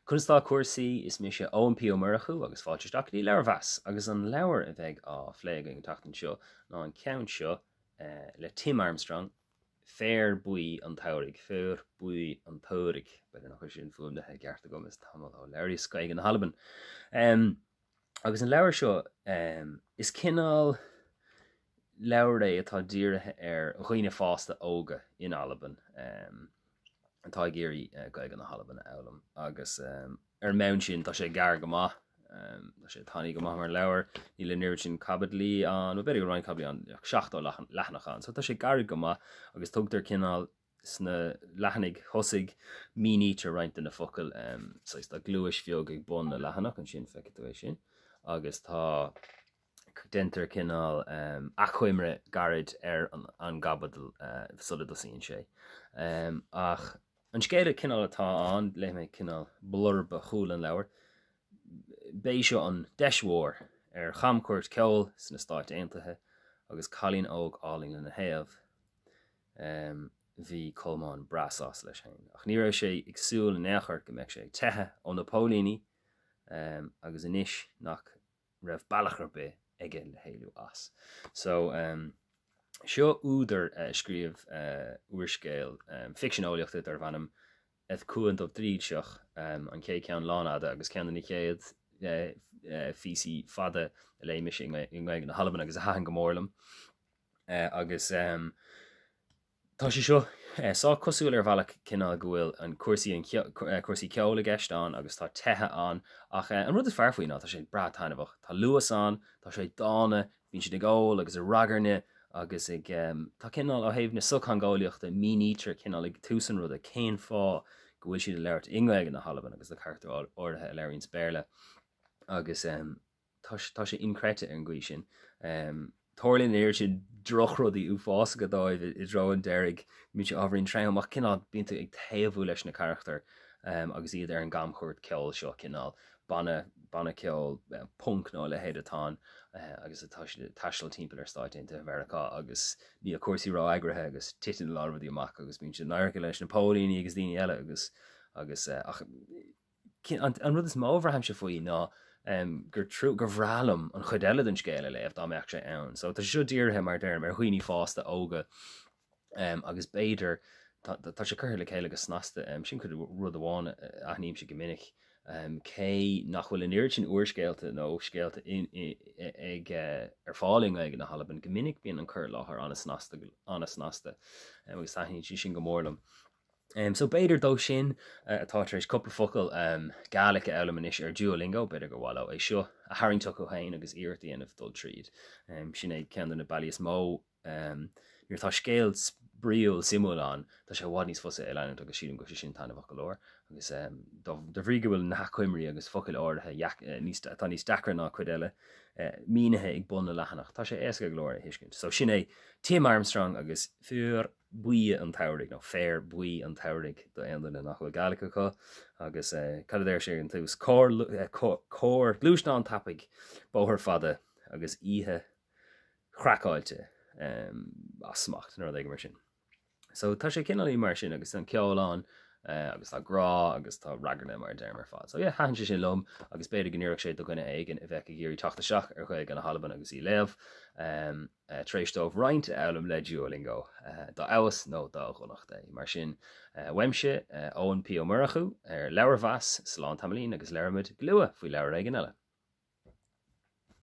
Conas tá cúrsaí? Is mise Eoin P. Ó Murchú agus fáilte isteach go dtí Leabharmheas agus an leabhar a bheidh á phlé againn an tseachtain seo ná an ceann seo le Tim Armstrong, Féar Buí an tSamhraidh, Féar Buí an tSamhraidh, b'fhéidir nach bhfuil sin fuaimnithe i gceart agam, is tamall ó labhraíos Gaeilge na hAlban. Agus an leabhar seo, is cineál leabhar é atá dírithe ar dhaoine fásta óga in Albain atá ag iarraidh Gaeilge na hAlban a fhoghlaim agus ar an mbonn sin tá sé gearr go maith, tá sé tanaí go maith mar leabhar, níl an oiread sin caibidlí ann, bhuel b'fhéidir go bhfuil roinnt caibidlí ann, ach 70 leathanach ann, so tá sé gairid go maith agus tugtar cineál sna leathanaigh thosaigh mínítear roinnt de na focail, saghas tá gluais bheag ag bun na leathanach ansin, feicfidh tú é sin, agus tá. Déantar cineál achoimre gairid ar an gcaibidil sula dtosaíonn sé. Ach an scéal cineál atá ann, léifidh mé cineál blurb chúl an leabhair, B'é seo an deis mhór ar chamchuairt ceoil sna Stáit Aontaithe agus cailín óg álainn lena thaobh. Bhí Colmán breá sásta leis féin, ach ní raibh sé ag súil in aon chor go mbeadh sé ag teitheadh ó na póilíní agus anois nach raibh bealach ar bith aige le héalú as. So, seo údar a scríobh úrscéal ficsean eolaíochta darbh ainm Eth Cuan Dubh Drìlseach, an chéad cheann lánfhada agus ceann de na chéad phíosaí fada a léigh mise i nGaeilge na hAlban agus a thaitin go mór liom. Agus. Tá sé seo sách cosúil ar bhealach, cineál go bhfuil an cúrsaí an cúrsaí ceoil i gceist ann agus tá teitheadh ann ach an rud is fearr faoi ná tá sé breá taitneamhach. Tá luas ann, tá sé dána, bíonn siad ag ól agus ag ragairne agus ag tá cineál ó thaobh na sochtheangeolaíochta mínítear cineál ag tús an ruda cén fáth go bhfuil siad ag labhairt i nGaeilge na hAlban agus na carachtair áirithe a labhraíonns Béarla agus tá tá sé inchreidte ar an gcaoi sin. Tarlaíonn an oiread sin drochrudaí uafásacha dóibh i dtreo an deiridh, bíonn sé ábhairín trom ach cineál bíonn tú ag taobhú leis na carachtair agus iad ar an gcamchuairt ceoil seo, cineál banna banna ceoil punc nó a leithéid atá ann agus atá siad ag taisteal timpeall ar Stáit Aontaithe Mheiriceá agus níl cúrsaí ró-eagraithe agus titeann a lán rudaí amach agus bíonn siad in adharca leis na póilíní agus daoine eile agus agus ach An rud is mó a bhraithimse faoi ná gur trua, gur bhreá liom an chuid eile den scéal a léamh dá mbeadh sé ann. So tá sé seo dírithe, mar a deirim, ar dhaoine fásta óga agus b'fhéidir, tá sé curtha le chéile go snasta, sin cuid rud amháin a aithnímse go minic, cé nach bhfuil an oiread sin úrscéalta nó scéalta ag ar fáil i nGaeilge na hAlban, go minic bíonn an cur i láthair an-snasta, an-snasta agus taitníonn sé sin go mór liom. So b'fhéidir dóibh sin atá tar éis cúpla focal Gaelic a fhoghlaim anois ar Duolingo, b'fhéidir gur mhaith leo é seo a tharraingt chucu féin agus iarracht a dhéanamh dul tríd. Sin é ceann de na bealaí is mó nuair atá scéal spraíúil suimiúil ann, tá sé i bhfad níos fusa é a leanúint agus sílim go bhfuil sé sin taitneamhach go leor. Agus de bhrí go bhfuil na hachoimrí agus focail áirithe atá níos deacra ná cuid eile mínithe ag bun na leathanach, tá sé éasca go leor é a thuiscint. So sin é Tim Armstrong agus Féar Buí an tSamhraidh, nó Féar Buí an tSamhraidh do aon duine nach bhfuil Gaelic acu, agus cad a deir sé ar an tús? Carr, carr, gluaisteán tapaidh, bóthar fada agus oíche chraiceáilte as smacht, nó rud éigin mar sin. So tá sé cineáilín mar sin agus an ceol ann agus tá grá agus tá ragairne mar a deirim ar fad. So yeah, thaitin sé sin liom agus b'fhéidir go n-oirfeadh sé do dhuine éigin a bheadh ag iarraidh teacht isteach ar Ghaeilge na hAlban agus í a léamh. Tar éis dóibh roinnt a fhoghlaim le Duolingo, dá fheabhas nó dá dhonacht é. Mar sin, uaimse, Eoin P. Ó Murchú, ar Leabharmheas, slán tamaillín agus labhróimid go luath faoi leabhar éigin eile.